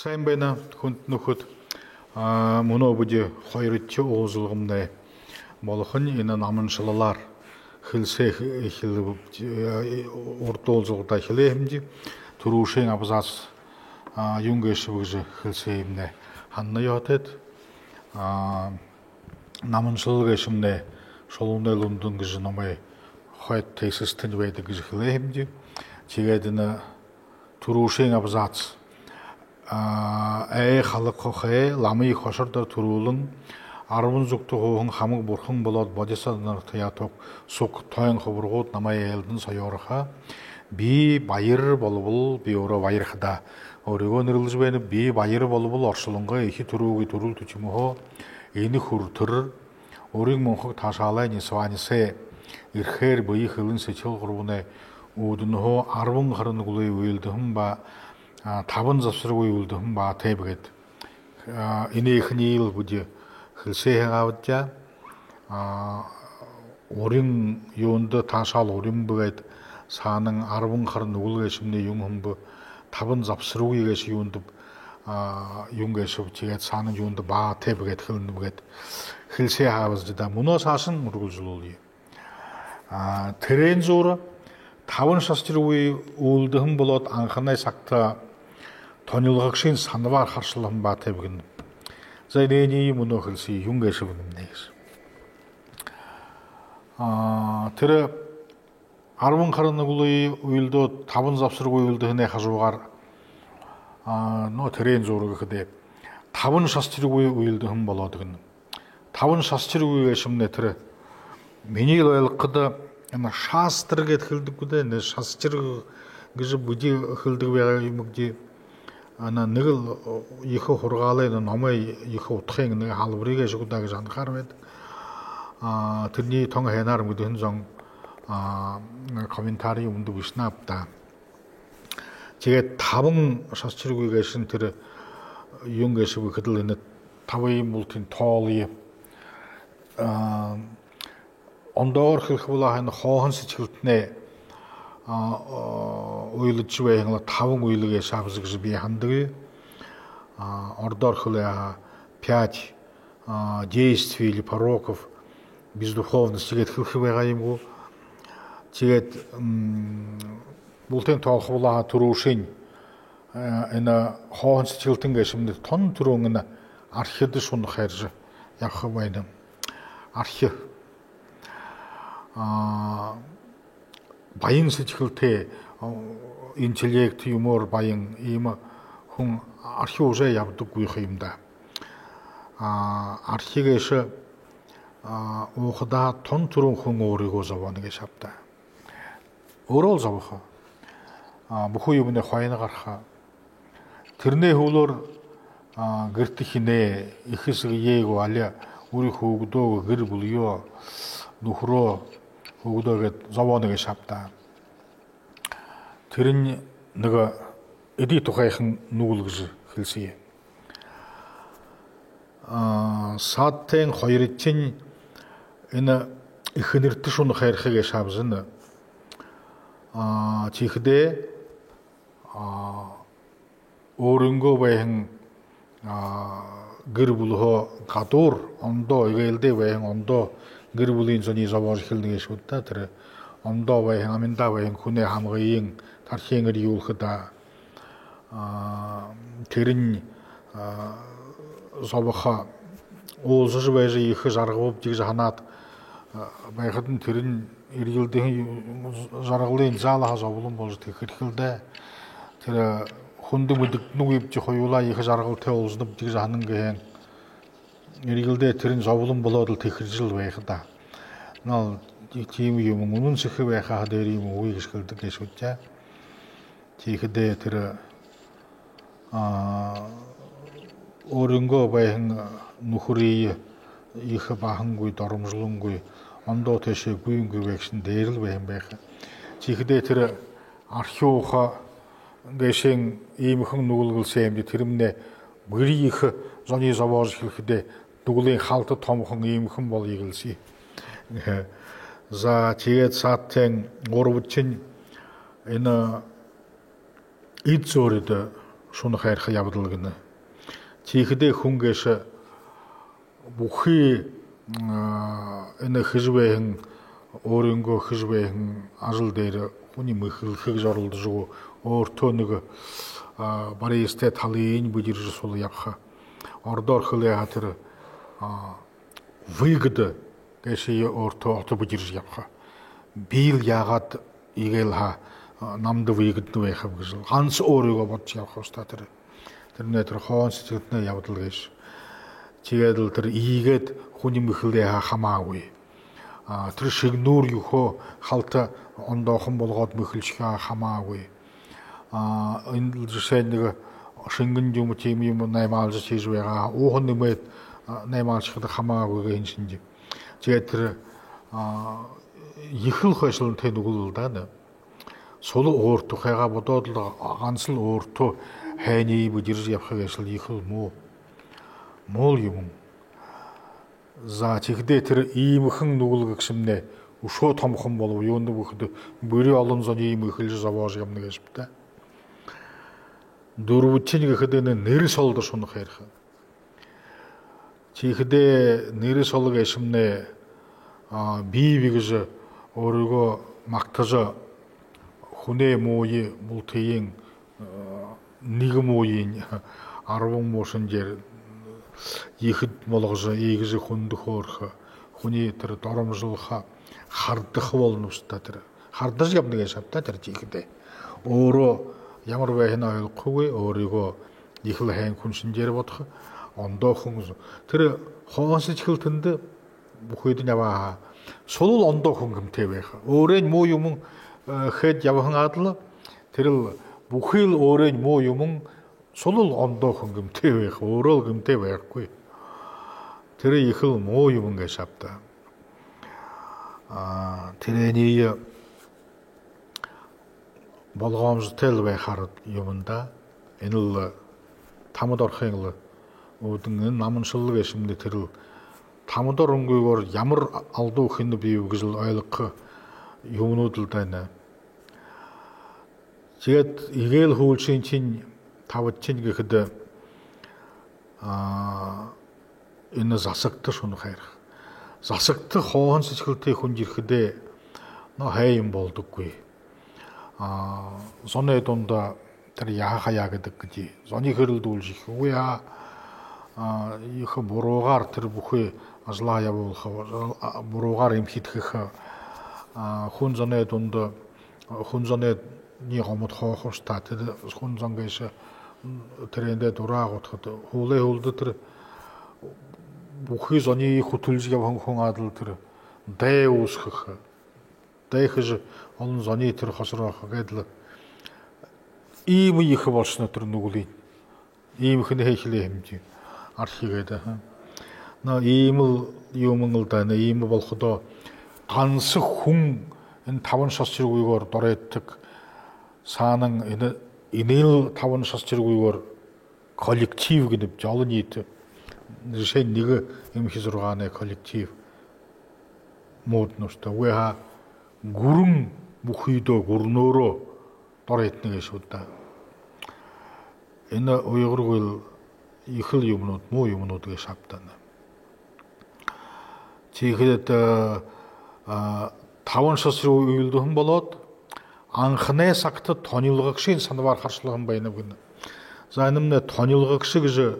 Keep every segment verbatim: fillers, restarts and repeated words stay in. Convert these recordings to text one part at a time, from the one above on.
Сайн байна, хүндэтэ нүхэд. А, мүнөө бидэ хоёрдохи уулзалгамнай болохонь энэ наманшалалаар хэлсээ эхилээбди, э, урда уулзалгада хэлээ һэмди. Түрүүшын абзац, а, юун гээшэб гэжэ хэлсээ һэмнай һанана ёһотойт. А, наманшалал гээшэмнай Шулуунай Лүндэн гэжэ номой хойто тезистэнь байдаг гэжэ хэлээ һэмди. Тиигээд энэ түрүүшын абзац. А, ай халаг хохой, ламые хошор доро түрүүлэн, арбан зүгтэ һууһан хамаг бурхан болоод бодисада нартай ятук суг тойн хубарагууд намайе айлдан соёорхо. Би баяр болбол, би өөрөө баярхадаа өөрыгөө нэрлэжэ байнаб, би баяр болбол оршолонгой эхи түрүүгэй түрэл түтимһөө энэ хүрэтэр урин мүнхэг таашаалай нисванисай эрхээр бэе, хэлэн, сэдьхэл гурбанай үүдэнһөө арбан хара нүгэлые үйлэдэһэн ба, а, табан забсаргүй үйлэдэһэн баатайб гээд. А, энээхэниие бидэ хэлсээ һэм аабза. А, урин юундэ таашаал урин бэ гээд, саанань арбан хара нүгэл гээшэмнай юун һэм бэ, табан забсаргүй гээшэ юундэ, а, юун гээшэб, тиигээд саанань юундэ баатайб гээд хэлэнэб гээд хэлсээ һэм аабза даа. Мүнөө саашань үргэлжэлүүлэе. А, тэрээн зуура табан шасатаргүй үйлэдэһэн болоод анханай сагта тонилгогшын санваар харшалһан баатайб гэнэ. За, энээниие мүнөө хэлсэе, юун гээшэб энэмнай гэжэ. А, тэрэ арбан хара нүгэлые үйлэдөөд, табан забсаргүй үйлэдэһэнэй хажуугаар, а, ну, тэрээн зуура гэхэдээ, табан шасатаргүй үйлэдэһэн болоод гэнэ. Табан шасатаргүй гээшэмнай тэрэ, минии ойлгоходо, энэ шастар гээд хэлэдэг гү даа, энэ шасатар гэжэ бидэ хэлэдэг байгаа юм гү даа. Ана нэгэл ехэ һургаалай, энэ номой ехэ удхын нэгэ һалбари гээшэ гү даа гэжэ һанахаар байд. А, тэрэниие тон һайнаар мэдэһэн зон, а, комментарий үгэндэ бэшэнэ ааб даа. Тиигээд табан шасатаргүй гээшэнь тэрэ юун гээшэб гэхэдэл, энэ табые бултыень тоолоё. А, ондоогоор хэлэхэ болоо һаа, энэ хооһон сэдьхэлтэнэй, а, а, үйлэдэжэ байһан лэ табан үйлэ гээшэ аабза гэжэ би һанадаг. А, ородоор хэлээ һаа, пять, а, действий или пороков бездуховности гээд хэлэхэ байгаа юм гү. Тиигээд, м, бултыень тоолохо болоо һаа, түрүүшын, э, энэ хооһон сэдьхэлтэн гээшэмнай тон түрүүн энэ архида шуна хайржа ябаха байна. Архи. А, баян сэдьхэлтэй, а, интеллект юумээр баян иимэ хүн архи уужа ябадаггүй юм даа. А, архи гээшэ, а, уухадаа тон түрүүн хүн өөрыгөө зобооно гээшэ ааб даа. Өөрөө лэ зобохо. А, бүхы юумэнэй хойно гараха. Тэрэнэй һүүлээр, а, гэртэхинээ, эхэ эсэгэеэ гү, али үри хүүгэдээ гү, гэр бүлэеэ, нүхэрөө, хүүгэдээ гээд зобооно гээшэ ааб даа. Тэрэнь нэгэ эды тухайхан нүгэл гэжэ хэлсэе. А, саадтайн хоёрдохинь энэ эхэнэртэ шуна хайрха гээшэ аабза энэ. А, тиихэдээ, а, өөрынгөө байһан, а, гэр бүлэһөө гадуур, ондоо, эгээл байһан ондоо гэр бүлын зониие зобоожо эхилнэ гээшэ гү даа. Тэрэ ондоо байһан, аминдаа байһан хүнэй һамгыень, тархиень эрьюулхэ даа. А, тэрэнь, а, зобохо, уулзажа байжа ехэ жаргабабди гэжэ һанаад, а, байхадань тэрэнь эрьелдэһэн жаргалынь заал һаа зоболон боложо тэхэрхэл даа. Тэрэ хүндэ мэдэгдэнэгүйбди, хоюулаа ехэ жаргалтай уулзанабди гэжэ һанан гэһэн. Эрьелдээ тэрэнь зоболон болоод лэ тэхэржэл байха даа. Нал тиимэ юумэн үнэн сэхэ байха һаа, дээрэ юумэ үгы гэжэ хэлдэг гээшэ гү даа. Тиихэдээ тэрэ, а, өөрынгөө байһан нүхэрые ехэ баһангүй, доромжолонгүй, ондоо тээшээ гүйнгүй байгша дээрэл байһан байха. Тиихэдээ тэрэ архи ууха гээшын иимэхэн нүгэл гэлсээ юм даа, тэрэмнай бүри ехэ зониие зобоожо эхилхэдээ, нүгэлынь халта томохон иимэхэн болоё гэлсэе. За, тиигээд саадтайн гурбадахинь энэ эд зөөридэд шунахайрха ябадал гэнэ. Тиихэдээ хүн гээшэ бүхы энэ хэжэ байһан, өөрынгөө хэжэ байһан ажал дээрэ хүниие мэхэлхэ гэжэ оролдожо, өөртөө нэгэ бариистай талыень бэдэржэ сула ябаха. Ородоор хэлээ һаа, тэрэ выгода гээшые өөртөө ото бэдэржэ ябаха. Биил яагаад иигээл һаа намда выгодно байхаб гэжэл ганса өөрыгөө бодожо ябаха бшуу даа тэрэ. Тэрэмнай тэрэ хоон сэдьхэлтэнэй ябадал гээшэ. Тиигээд лэ тэрэ иигээд хүниие мэхэлээ һаа хамаагүй. Тэрэ шэгнүүр юухэ халта ондоохон болгоод мэхэлшэхэ хамаагүй. Энэ жэшээнь нэгэ шэнгэн юумэ, тиимэ юумэ наймаалжа хэжэ байгаа, ууһан нэмээд наймаалшахада хамаагүй гэһэн шэнги. Тиигээд тэрэ ехэл хойшолонтой нүгэл лэ даа. Сула өөр тухайгаа бодоод лэ, гансал өөртөө һайниие бэдэржэ ябаха гээшэл ехэл муу, муу юумэн. За, тиихэдээ тэрэ иимэхэн нүгэл гэгшэмнай үшөө томохон болобо, юундэб гэхэдэ, бүри олон зониие мэхэлжэ зобоожо ябана гээшэ бшуу даа. Дүрбэдэхинь гэхэдэ, энэ нэрэ солодо шунахайрха. Тиихэдээ нэрэ соло гээшэмнай бии би гэжэ өөрыгөө магтажа, хүнэй мууе бултыень нэгэ мууень арбан муушан дээрэ ехэдэ болгожо, иигэжэ хүндэ хөөрэхэ, хүниие тэрэ доромжолхо, хардаха болоно бшуу даа тэрэ. Хардажа ябана гээшэ бшуу даа тэрэ тиихэдээ. Өөрөө ямар байһанаа ойлгохогүй, өөрыгөө ехэл һайн хүн шэнгеэр бодохо, ондоо хүн. Тэрэ хоон сэдьхэлтэндэ бүхыдэнь абаа һаа, сулал ондоо хүн гэмтэй байха. Өөрыень муу юумэн хээд ябаһан адли, тэрэл бүхыл өөрыень муу юумэн сулал ондоо хүн гэмтэй байха, өөрөөл гэмтэй байхагүй. Тэрэ ехэл муу юумэн гээшэ бшуу даа. Тэрэниие болгоомжотойл байхаар юумэн даа. Энэл тамада орохын лэ үүдэн, энэ наманшалал гээшэмнай тэрэл тамада оронгүйгөөр ямар алдуу хэнэ биб гэжэл ойлгохо юумэнүүд лэ даа энэ. Тиигээд иигээл һүүлшынхинь, табадахинь гэхэдэ, энэ засагта шунахайрха. Засагта хооһон сэдьхэлтэй хүн ерэхэдээ, но, һайн юм болодоггүй. Зоной дунда тэрэ яаха яа гэдэг гэжэ, зониие хэрэлдүүлжэ ерэхэ. Үгы аа, ехэ буруугаар тэрэ бүхы ажалаа ябуулха, буруугаар эмхидхэхэ. Хүн зоной дунда, хүн зоной гомод хооһон бшуу даа, тэрэ хүн зон гээшэ тэрээндээ дураа гутахада, һүүлэй һүүлдэ тэрэ бүхы зониие хүтэлжэ ябаһан хүн адли тэрэ дай үүсхэхэ. Дай хэжэ, олон зониие тэрэ хосороохо гээд лэ. Иимэ ехэ болошоно тэрэ нүгэлынь. Иимэ хэнһээ эхилээ һэмди. Архи гээд, аха. Но иимэл юумэн лэ даа, иимэ болоходоо ганса хүн энэ табан шасаргүйгөөр доройдог. Саанань энэ, энэл табан шасаргүйгөөр коллектив гэнэбди, олон ниитэ. Жэшээнь, нэгэ эмхи зургаанай коллектив муудна бшуу даа. Үгы һаа, гүрэн бүхыдөө, гүрэнөөрөө доройдоно гээшэ бшуу даа. Энэ уйгаргүйл ехэл юумэнүүд, муу юумэнүүд гээшэ бшуу даа. Тиихэдэ табан шасаргүйгөөр үйлэдэһэн болоод, анханай сагта тонилгогшын санабаар харшалһан байнаб гэнэ. За, энэмнай тонилгогшо гэжэ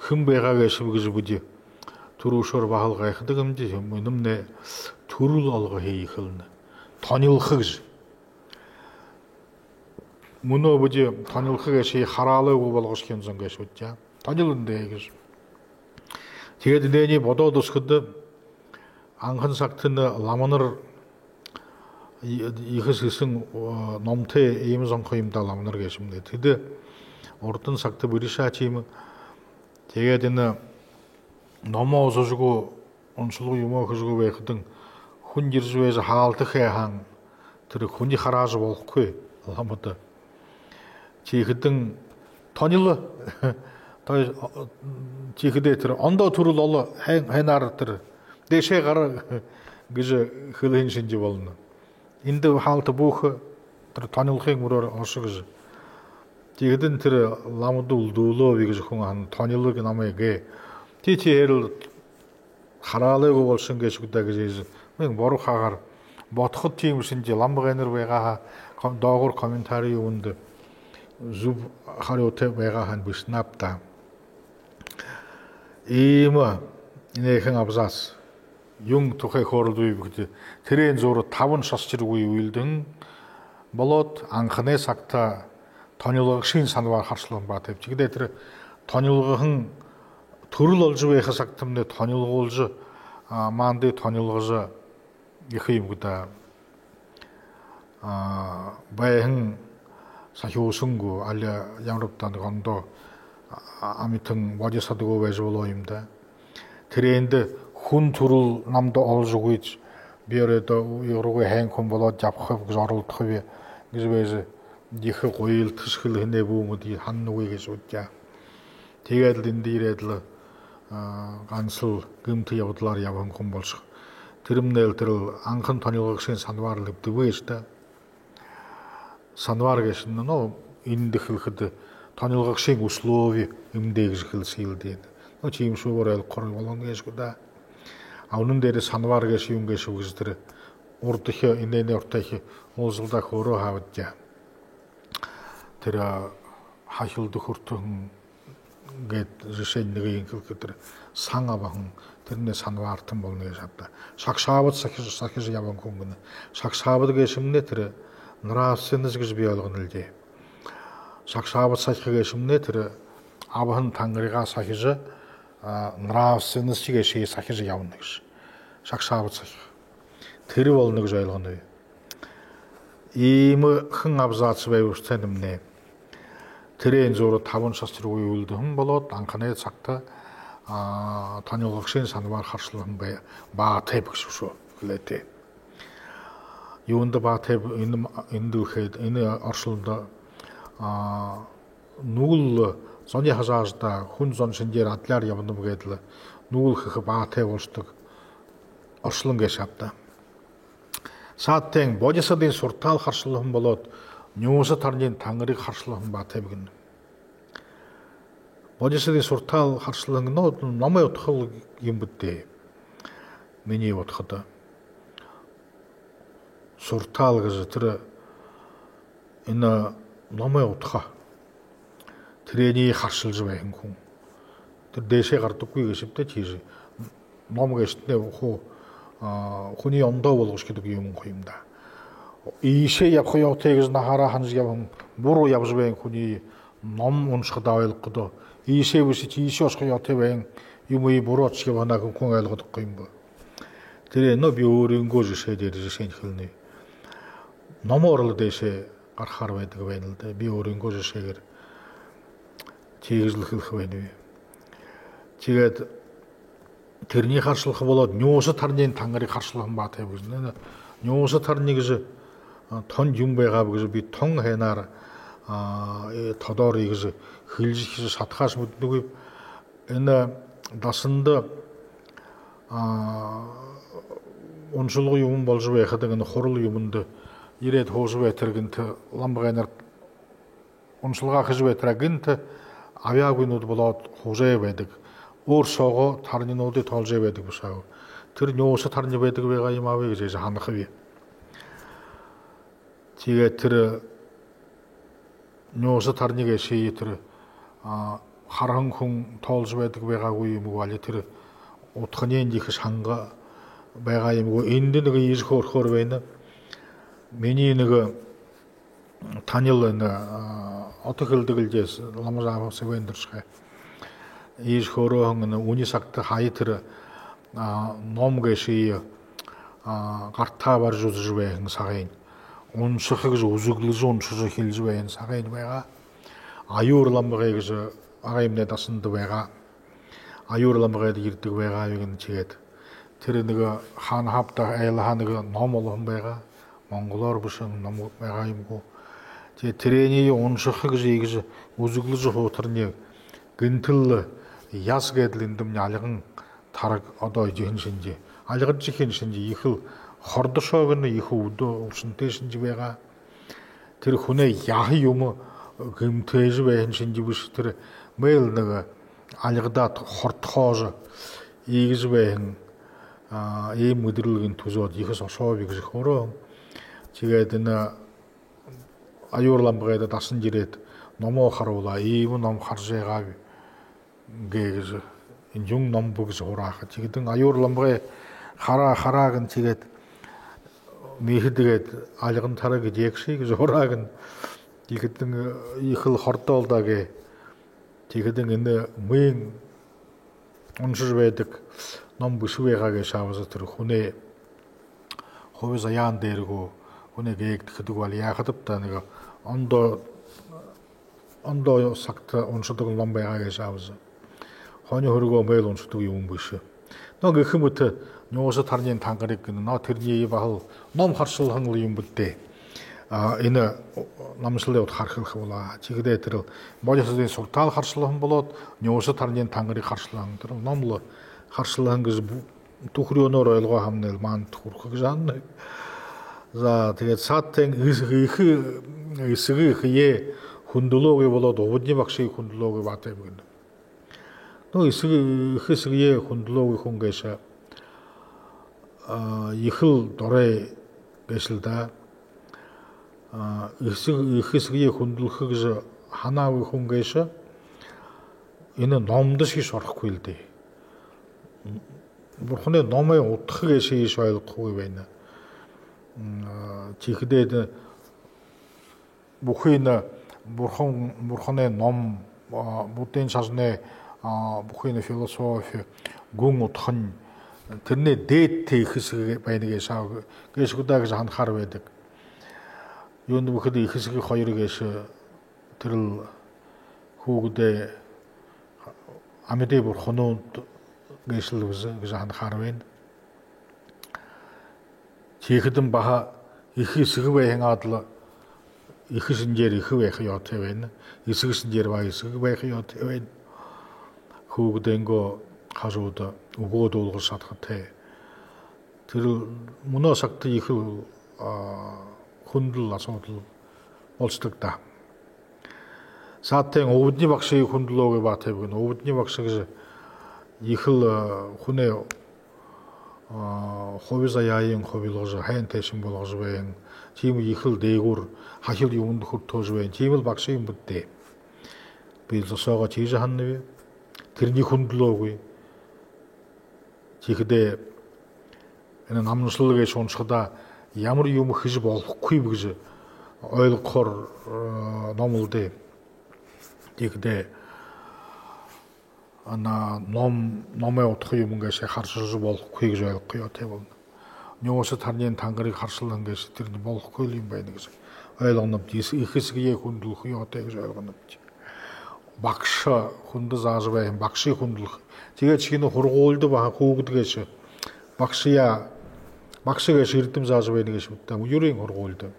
хэн байгаа гээшэб гэжэ бидэ түрүүшээр баһал гайхадаг юм даа. Энэмнай түрэл олгохые эхилнэ. Тонилхо гэжэ. Мүнөө бидэ тонилхо гээшые хараалайгүй болгожо хэнэ зон гээшэ бшуу даа. Тонилнабди гэжэ. Тиигээд энээниие бодоод үзэхэдэ, анхан сагта энэ ламанар, ехэ сэсэн номтой иимэ зонхой юм даа ламанар гээшэмнай. Тэдэ урдын сагта бэришье тиимэ. Тиигээд энэ номоо үзэжэгүй, уншалга юумэ хэжэгүй байхадань, хүн ерэжэ байжа хаалта хээ һаань, тэрэ хүниие хараажа болохогүй ламада. Тиихэдэнь тонило. Тиихэдээ тэрэ ондоо түрэл оло, һайн, һайнаар тэрэ дээшээ гара гэжэ хэлэһэн шэнги болоно. Эндэ хаалта бү хэ, тэрэ тонилхын мүрөөр ошо гэжэ. Тиихэдэнь тэрэ ламада үлдүүлөө би гэжэ хүн һаань, тонилог намайе гээ. Тии, тиихэдэл хараалайгүй болошоно гээшэ гү даа гэжэ, мэн буруу хаагаар бодохо тиимэ шэнги, лама гайнаар байгаа һаа, ком-, доогуур комментарий юумэндэ зүб харюутай байгаа һаань бэшэнэб даа. Иимэ энэхэн абзац юун тухай хөөрэлдөө бэ гэхэдэ, тэрээн зуура табан шасатаргүй үйлэдэһэн болоод, анханай сагта тонилгогшын санваар харшалһан баатай. Тиихэдэ тэрэ тонилгоһон, түрэл олжо байха сагтамнай тонилгуулжа, а, маанадые тонилгожо, ехэ юм гү даа, а, байһан сахюусан гү, али ямар бэ даа, нэгэ ондоо, а, амитан бодисада гү байжа болоо юм даа. Тэрээндэ хүн түрэл намда олжо үгыт, би оройдоо юрөөгөө һайн хүн болоод ябахаб гэжэ оролдохоб гэжэ байжа, ехэ гуйлдажа хэлэһэнээ бү мэдэнэ, һананагүйб гэжэ бодоё. Тиигээд лэ эндэ ерээд лэ, а, гансал гэмтэ ябадалаар ябаһан хүн болошохо. Тэрэмнай лэ тэрэл анхан тонилгогшын санваар лэ эбдэбэ гээшэ даа. Санваар гээшэмнай, но, эндэ хэлэхэдэ, тонилгогшын услови эбдээ гэжэ хэлэһэн юм даа. Но, тиимэшүүгээр ойлгохоор болоно гээшэ гү даа. А үнэн дээрээ санваар гээшэ юун гээшэб гэжэ тэрэ урдахи, энээнэй урдахи уулзалдаа хөөрөө һаабди даа. Тэрэ, а, һахилда хүртэһэн гээд, жэшээнь, нэгэ юм хэлэхэдэ, тэрэ сан абаһан, тэрэнэй санваартан болоно гээшэ ааб даа. Шагшаабад сахижа, сахижа ябаһан хүн гэнэ. Шагшаабад гээшэмнай тэрэ нравственность гэжэ би ойлгоно лэ даа. Шагшаабад сахиха гээшэмнай тэрэ абаһан тангаригаа сахижа, а, нравственность гээшые сахижа ябана гэжэ. Шагшаабад сахиха. Тэрэ болоно гэжэ ойлгоно би. Иимэхэн абзац байба ушартай юм нэ. Тэрээн зуура табан шасатаргүй үйлэдэһэн болоод, анханай сагта, а, тонилгогшын санваар харшалһан бай-, баатай бэшэ бшуу, хэлээтэй. Юундэ баатай бэ, энэ, эндэ хэлэхэдэ, энэ оршолондо, а, нүгэл зониие һажаажа даа, хүн зон шэнгеэр адляар ябанаб гээд лэ, нүгэл хэхэ баатай болошодог оршолон гээшэ ааб даа. Саадтань бодисадын суртаал харшалһан болоод, нюуса тарниин тангариг харшалһан баатай бэ гэнэ. Бодисадын суртаал харшалһан, но, номой удха юм бэд даа. Минии удхада суртаал гэжэ тэрэ энэ номой удха. Тэрэниие харшалжа байһан хүн. Тэрэ дээшээ гарадаггүй гээшэ бшуу даа, тиижэ. Ном гээшэтнай хуу, а, хүниие ондоо болгожо хэдэг юм хүн юм даа. Иишээ ябаха ёһотой гэжэ наһаараа һанажа ябаһан, буруу ябажа байһан хүниие ном уншахадаа ойлгоходоо, иишээ бэшэ, тиишээ ошохо ёһотой байһан юумые буруу ошожо ябаһанаа хүн ойлгодоггүй юм бэ. Тэрэ, но, би өөрынгөө жэшээ дээрэ жэшээнь хэлэнэ. Номоор лэ дээшээ гарахаар байдаг байна лэ даа. Би өөрынгөө жэшээгээр тиигэжэ лэ хэлэхэ байнаб. Тиигээд тэрэниие харшалха болоод, нюуса тарниин тангариг харшалһан баатай бэ гэнэ. Нюуса тарни гэжэ, а, тон юм байгааб гэжэ би тон һайнаар, а, э, тодоор иигэжэ хэлэжэ, хэжэ шадахааш мэдэнэгүйб. Энэ дасанда, а, уншалга юумэн боложо байхада, энэ хурал юумэндэ ерээд һуужа байтар гэнтэ, лама гайнаар уншалга хэжэ байтараа гэнтэ абяагүйнүүд болоод һуужа байдаг. Өөр соогоо тарнинуудые тоолжо байдаг бшуу. Тэрэ нюуса тарни байдаг байгаа юм аабы гэжэ һанахаб. Тиигээд тэрэ нюуса тарни гээшые тэрэ, а, хараһан хүн тоолжо байдаг байгаагүй юм гү, али тэрэ удхань ехэ шанга байгаа юм гү? Эндэ нэгэ иигэжэ хөөрхөөр байна. Минии нэгэ танил энэ, а, одоо хэлэдэг лэ даа, лама Жамбал Сэбээн Доржигой. Иигэжэ хөөрөөһэн энэ үни сагта һая тэрэ, а, ном гээшые, а, гартаа барижа үзэжэ байһан сагынь. Уншаха гэжэ үзэглэжэ, уншажа эхилжэ байһан сагынь байгаа. Аюур лама Багай гэжэ Агаймнай дасанда байгаа. Аюур лама Багайда ерэдэг байгаа юм гэнэ. Тиигээд тэрэ нэгэ хаанаһаа баһа айлаһаа нэгэ ном олоһон байгаа. Монголоор бэшэһэн ном байгаа юм гү. Тиигээд тэрэниие уншаха гэжэ иигэжэ үзэглэжэ һуутарни, гэнтэл яс гээд лэ эндэмни альган тараг одоо эдиһэн шэнги, альган эдиһэн шэнги ехэл хордошоо гэнэ, ехэ үбдөө уршантай шэнги байгаа. Тэрэ хүнэй яаһан юумэ гэмтээжэ байһан шэнги бэшэ, тэрэ мэл нэгэ альгадаад хортохоожо иигэжэ байһан, а, иимэ мэдэрэл гээн түзөөд, ехэ сошооб гэжэ хөөрөө. Тиигээд энэ Аюур ламбагайда дасан ерээд, номоо харуулаа, иимэ ном хаража байгааб гэжэ, энэ юун ном бэ гэжэ һурааха. Тиихэдэнь Аюур ламбагай хараа, хараа гэн, тиигээд: «Миһэд гээд альган тара гэдэгши», — гэжэ һураа гэн. Тиихэдэнь: «Ехэл хордоол даа», — гээ. Тиихэдэнь энэ мүн уншажа байдаг ном бэшэ байгаа гээшэ аабза, тэрэ хүнэй хуби заяан дээрэ гү, хүнэй гээгдэхэдэ гү, али яахадаб даа, нэгэ ондоо, ондоо сагта уншадаг ном байгаа гээшэ аабза. Хонин хүргөө мэл уншадаг юм бэшэ. Но гэхэ мэтэ «Нюуса Тарниин тангариг» гэнэ, но тэрэниие баһал ном харшалһан лэ юм бэлэй. А, энэ намшалай удхаар хэлэхэ болоо. Тиихэдээ тэрэл Боли Содын суртаал харшалһан болоод, «Нюуса Тарниин тангариг» харшалһан, тэрэл ном лэ харшалһан гэжэ бу-, түхэреэнөөр ойлгоо һаамнай лэ, маанадта хүрэхэ гэжэ һананаб. За, тиигээд саадтань эс-, эхэ, эсэгэ эхэеэ хүндэлөөгүй болоод, Убадни багшые хүндэлөөгүй баатайб гэнэ. Ну, эсэгэ, эхэ эсэгэеэ хүндэлөөгүй хүн гээшэ, а, ехэл дорой гээшэл даа. А, эсэгэ, эхэ эсэгэеэ хүндэлхэ гэжэ һанаагүй хүн гээшэ энэ номдошье орохогүй лэ даа. Бурханай номой удха гээшые ойлгохогүй байна. М, а, тиихэдээ энэ бүхы энэ Бурхан, Бурханай ном, а, Буддын шажанай, а, бүхы энэ философи, гүн удхань, тэрэнэй дээдэ тэ эхэ эсэгэ байна гээшэ, гээшэ гү даа гэжэ һанахаар байдаг. Юундэб гэхэдэ, эхэ эсэгэ хоёр гээшэ тэрэл хүүгэдэй амиды бурханууд гээшэл бэзэ гэжэ һанахаар байна. Тиихэдэнь баһа эхэ эсэгэ байһан адли, эхэ шэнгеэр эхэ байха ёһотой байна. Эсэгэ шэнгеэр баһа эсэгэ байха ёһотой байна. Хүүгэдэйнгээ хажууда үгөө дуулгажа шадахатай. Тэрэл мүнөө сагта ехэл, а, хүндэл асуудал болошодог даа. Саадтань Убадни багшые хүндэлөөгүй баатайб гэнэ. Убадни багша гэжэ ехэл, а, хүнэй, а, хуби заяае хубилгажа, һайн тээшэнь болгожо байһан, тиимэ ехэл дээгүүр һахил юумэндэ хүртөөжэ байһан тиимэл багша юм бэлэй. Би лэ зосоогоо тиижэ һананаб. Тэрэниие хүндэлөөгүй. Тиихэдээ энэ намшал гээшые уншахадаа, ямар юумэ хэжэ болохогүйб гэжэ ойлгохоор, э, ном лэ даа. Тиихэдээ энэ ном, номой удха юумэн гээшые харшажа болохогүй гэжэ ойлгохо ёһотой болоно. «Нюуса Тарниин тангариг» харшалһан гээшэ, тэрэнь болохогүй лэ юм байна гэжэ ойлгонобди. Эс-, эхэ эсэгэеэ хүндэлхэ ёһотой гэжэ ойлгонобди. Багша хүндэ заажа байһан, багшые хүндэлхэ. Тиигээд шэнэ һургуулида баһа хүүгэд гээшэ багшаяа, багша гээшэ эрдэм заажа байна гээшэ бэд даа, юрын һургуулида.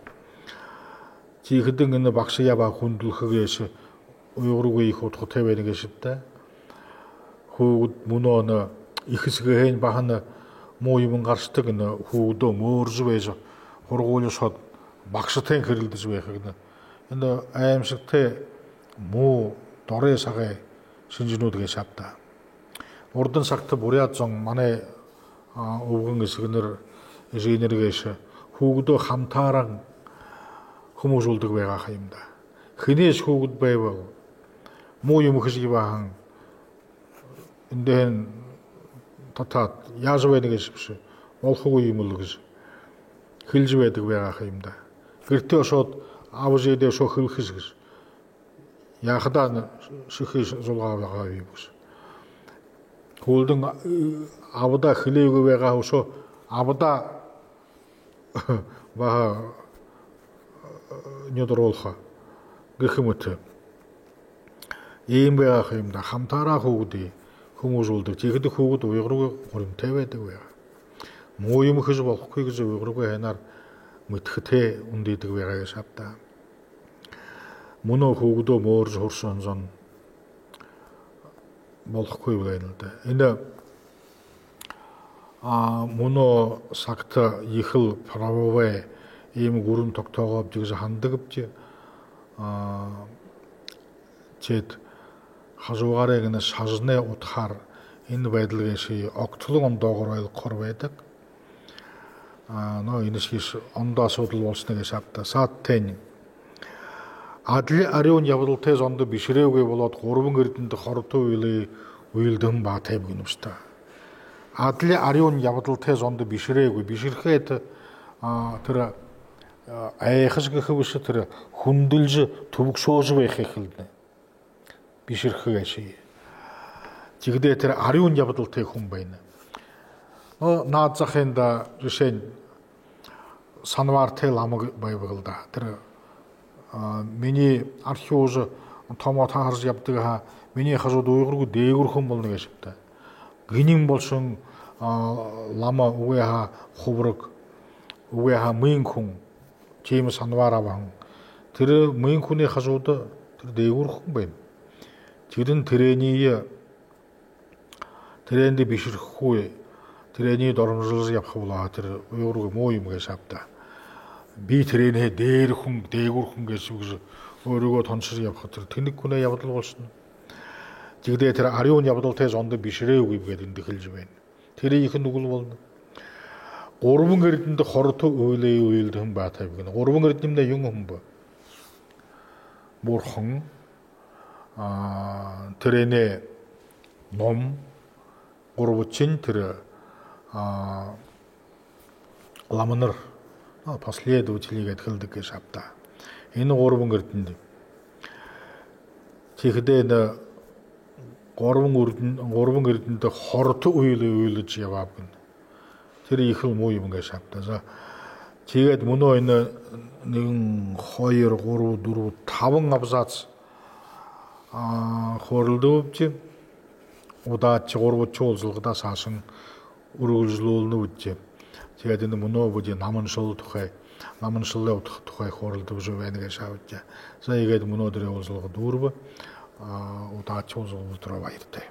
Тиихэдэнь энэ багшаяа баһа хүндэлхэ гээшэ уйгаргүй ехэ удхатай байна гээшэ бэд даа. Хүүгэд мүнөө энэ эхэ эсэгэһээнь баһа энэ муу юумэн гаршадаг, энэ хүүгэдөө мөөрэжэ байжа, һургуули ошоод, багшатайнь хэрэлдэжэ байха гэнэ. Энэ аймшагтай муу дорой сагай шэнжэнүүд гээшэ ааб даа. Урдын сагта буряад зон, манай, а, үбгэн эсэгэнэр, эжынэр гээшэ хүүгэдөө хамтаараа хүмүүжүүлдэг байгаа ха юм даа. Хэнэйшье хүүгэд байбал, муу юумэ хэжэ ябаһан, эндэһээнь татаад, яажа байна гээшэбши, болохогүй юм лэ гэжэ хэлэжэ байдаг байгаа ха юм даа. Гэртээ ошоод, аба эжыдээ үшөө хэлэхэш гэжэ. Яахадаа шэхы зулгаа байгаа юм гэжэ. Һүүлдэнь, э, абадаа хэлээгүй байгаа, үшөө абадаа баһа, э, нюдарулха гэхэ мэтэ. Иимэ байгаа ха юм даа, хамтаараа хүүгэдые хүмүүжүүлдэг. Тиихэдэ хүүгэд уйгаргүй гуримтай байдаг байгаа. Муу юумэ хэжэ болохогүй гэжэ уйгаргүй һайнаар мэдэхэтэй үндыдэг байгаа гээшэ ааб даа. Мүнөө хүүгэдөө мөөрэжэ һуршаһан зон болохогүй байна лэ даа. Энэ, а, мүнөө сагта ехэл правовой иимэ гүрэн тогтоогообди гэжэ һанадагбди. А, Тиигээд хажуугаараа гэнэ шажанай удхаар энэ байдал гээшые огто ондоогоор ойлгохоор байдаг. Но энэшье ондоо асуудал болоно гээшэ ааб даа. Саад тээнь адли арюун ябадалтай зондо бишэрээгүй болоод, гурбан эрдэнидэ хорото үйлые үйлэдэһэн баатайб гэнэ бшуу даа. Адли арюун ябадалтай зондо бишэрээгүй, бишэрхэ это тэрэ айхажа гэхэ бэшэ, тэрэ хүндэлжэ, түбэгшөөжэ байхые хэлэнэ. Бишэрхэ гээшэ. Тиихэдээ тэрэ арюун ябадалтай хүн байна. Но наад захын даа жэшээнь Санвартай лама байба гээл даа. Тэрэ минии архи уужа, томо таһаржа ябадаг һаа, минии хажууда уйгаргүй дээгүүр хүн болоно гээшэ ааб даа. Гэнин болошон лама, үгы һаа хубараг, үгы һаа мын хүн. Тиимэ Санвар абаһан. Тэрэ мын хүнэй хажууда тэрэ дээгүүр хүн байна. Тиигээд тэрэниие, тэрээндэ бишэрхэгүй, тэрэниие доромжолжо ябаха болоо һаа, тэрэ уйгаргүй муу юм гээшэ ааб даа. Би тэрээнһээ дээрэ хүн, дээгүүр хүн гээшэб гэжэ өөрыгөө тоншожо ябаха, тэрэ тэнэг хүнэй ябадал болошоно. Тиихэдээ тэрэ арюун ябадалтай зондо бишэрээгүйб гээд эндэ хэлэжэ байна. Тэрэ ехэ нүгэл болоно. Гурбан эрдэнидэ хорото үйлые үйлэдэһэн баатайб гэнэ. Гурбан эрдэни юун юм бэ? Бурхан, тэрээнэй ном, гурбадахинь тэрэ ламанар, последователи гээд хэлэдэг гээшэ ааб даа. Энэ гурбан эрдэни. Тиихэдээ энэ гурбан эрдэнидэ, гурбан эрдэнидэ хорото үйлые үйлэжэ ябааб гэнэ. Тэрэ ехэл муу юм гээшэ ааб даа. За, тиигээд мүнөө энэ нэгэн, хоёр, гурба, дүрбэ, табан абзац хөөрэлдэбэбди. Удаадахи гурбадахи уулзалгадаа саашань үргэлжэлүүлнэбди. Тиигээд энэ мүнөө бидэ наманшал тухай, наманшалай удха тухай хөөрэлдэжэ байна гээшэ аабди. За, иигээд мүнөөдэрэй уулзалга дүүрэбэ. Удаадахи уулзалга болотороо, баяртай.